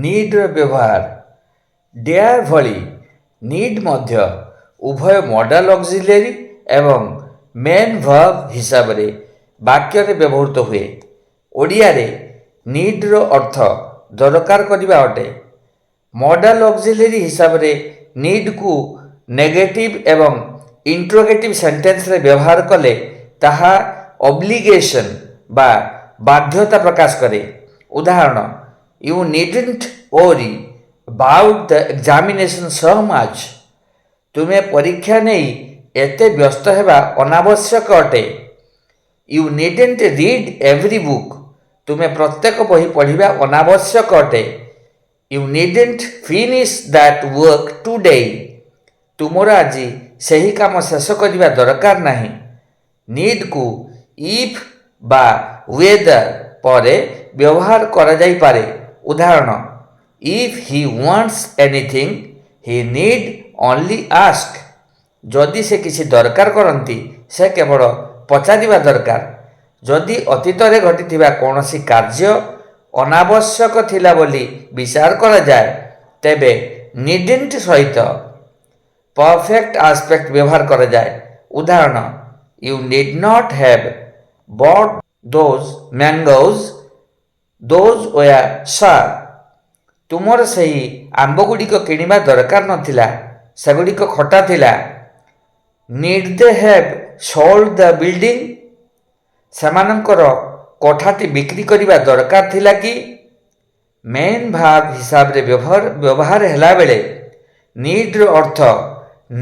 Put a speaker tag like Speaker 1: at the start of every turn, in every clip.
Speaker 1: ନିଡ୍ର ବ୍ୟବହାର। ଡେୟାର ଭଳି ନିଡ୍ ମଧ୍ୟ ଉଭୟ ମଡାଲ ଅକ୍ସିଲିଆରୀ ଏବଂ ମେନ୍ ଭର୍ବ ହିସାବରେ ବାକ୍ୟରେ ବ୍ୟବହୃତ ହୁଏ। ଓଡ଼ିଆରେ ନିଡ୍ର ଅର୍ଥ ଦରକାର କରିବା ଅଟେ। ମଡାଲ ଅକ୍ସିଲିଆରୀ ହିସାବରେ ନିଡ୍କୁ ନେଗେଟିଭ୍ ଏବଂ ଇଣ୍ଟ୍ରୋଗେଟିଭ୍ ସେଣ୍ଟେନ୍ସରେ ବ୍ୟବହାର କଲେ ତାହା ଅବ୍ଲିଗେସନ୍ ବା ବାଧ୍ୟତା ପ୍ରକାଶ କରେ। ଉଦାହରଣ: You needn't worry about the examination so much. ତୁମେ ପରୀକ୍ଷା ନେଇ ଏତେ ବ୍ୟସ୍ତ ହେବା ଅନାବଶ୍ୟକ ଅଟେ। You needn't read every book. ତୁମେ ପ୍ରତ୍ୟେକ ବହି ପଢ଼ିବା ଅନାବଶ୍ୟକ ଅଟେ। You needn't finish that work today. ତୁମର ଆଜି ସେହି କାମ ଶେଷ କରିବା ଦରକାର ନାହିଁ। ନିଡ୍କୁ if ବା ୱେଦର ପରେ ବ୍ୟବହାର କରାଯାଇପାରେ। ଉଦାହରଣ: If he wants anything, he need only ask. ଯଦି ସେ କିଛି ଦରକାର କରନ୍ତି, ସେ କେବଳ ପଚାରିବା ଦରକାର। ଯଦି ଅତୀତରେ ଘଟିଥିବା କୌଣସି କାର୍ଯ୍ୟ ଅନାବଶ୍ୟକ ଥିଲା ବୋଲି ବିଚାର କରାଯାଏ, ତେବେ ନିଡ୍ଣ୍ଟ ସହିତ ପରଫେକ୍ଟ ଆସ୍ପେକ୍ଟ ବ୍ୟବହାର କରାଯାଏ। ଉଦାହରଣ: You need not have bought those mangoes. Those were sour. ତୁମର ସେହି ଆମ୍ବଗୁଡ଼ିକ କିଣିବା ଦରକାର ନଥିଲା। ସେଗୁଡ଼ିକ ଖଟା ଥିଲା। Need they have sold the building? ସେମାନଙ୍କର କୋଠାଟି ବିକ୍ରି କରିବା ଦରକାର ଥିଲା କି? ମେନ୍ ଭର୍ବ ହିସାବରେ ବ୍ୟବହାର ହେଲାବେଳେ ନିଡ୍ର ଅର୍ଥ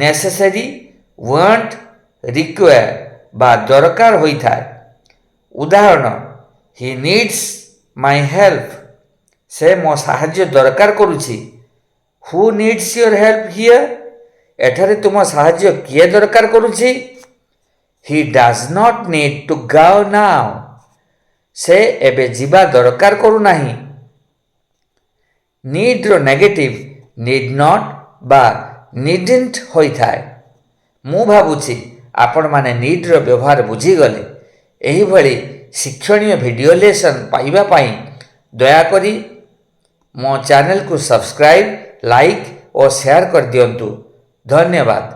Speaker 1: ନେସେସରୀ, ୱାଣ୍ଟ, ରିକ୍ୱାୟାର ବା ଦରକାର ହୋଇଥାଏ। ଉଦାହରଣ: He needs my help. ସେ ମୋ ସାହାଯ୍ୟ ଦରକାର କରୁଛି। Who needs your help here? ଏଠାରେ ତୁମ ସାହାଯ୍ୟ କିଏ ଦରକାର କରୁଛି? He does not need to go now. ସେ ଏବେ ଯିବା ଦରକାର କରୁନାହିଁ। ନିଡ୍ର ନେଗେଟିଭ୍ ନିଡ୍ not ବା ନିଡ୍ଣ୍ଟ ହୋଇଥାଏ। ମୁଁ ଭାବୁଛି ଆପଣମାନେ ନିଡ୍ର ବ୍ୟବହାର ବୁଝିଗଲେ। ଏହିଭଳି ଶିକ୍ଷଣୀୟ ଭିଡ଼ିଓ ଲେସନ୍ ପାଇବା ପାଇଁ ଦୟାକରି ମୋ ଚ୍ୟାନେଲକୁ ସବସ୍କ୍ରାଇବ୍, ଲାଇକ୍ ଓ ସେୟାର କରିଦିଅନ୍ତୁ। ଧନ୍ୟବାଦ।